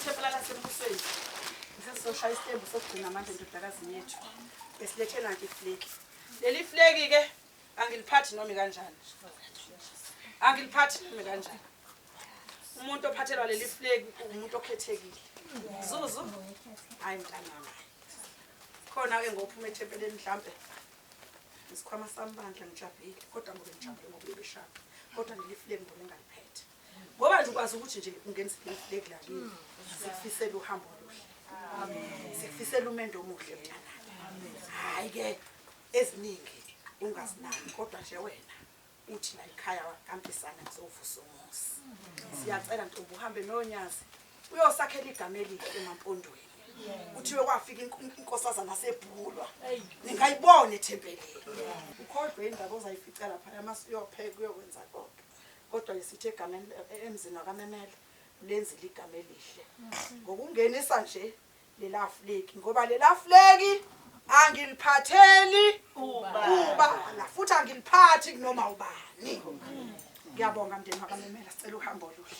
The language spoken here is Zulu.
Ithempela lasembusweni. Sesizoshaya isitembu sokugcina manje ndodakazini yethu. Besilethe nanti ifleki. Leli fleki ke angiliphathi noma kanjani. Angiliphathi noma kanjani. Umuntu ophathelwa leli fleki umuntu okhethekile. Zuzu. Hayi mntanami. Khona ke ngophuma ethempeleni mhlambe. Isikhwama sami bandla ngijabhile kodwa ngobe ngijabule ngoba beshaka. Kodwa leli fleki ngoba ngaliphethe. Ngoba nje ukwazi ukuthi nje ungenisa leli fleki la kimi. Sikufisela uhambo oluhle. Sikufisela umendo omuhle mntanami. Hayi ke eziningi ungazinaki kodwa nje wena uthi la ekhaya kampisana ngizovusa umuzi. Siyacela ntombi uhambe nonyazi uyosakhela igama elihle emampondweni. Kuthiwe kwafika inkosazana sebhulwa. Ningayibona ethempelini. Ukhohlwe indaba ozayifica lapha mase uyopheka uyokwenza konke. Kodwa ke sithi egameni emzini wakamemela lenzile igama elihle. Ngokungenisa nje lela fleki ngoba lela fleki angiliphatheli ubala futhi angiliphathi kunoma ubani. Ngiyabonga mndeni wakamemela sicela uhambo oluhle.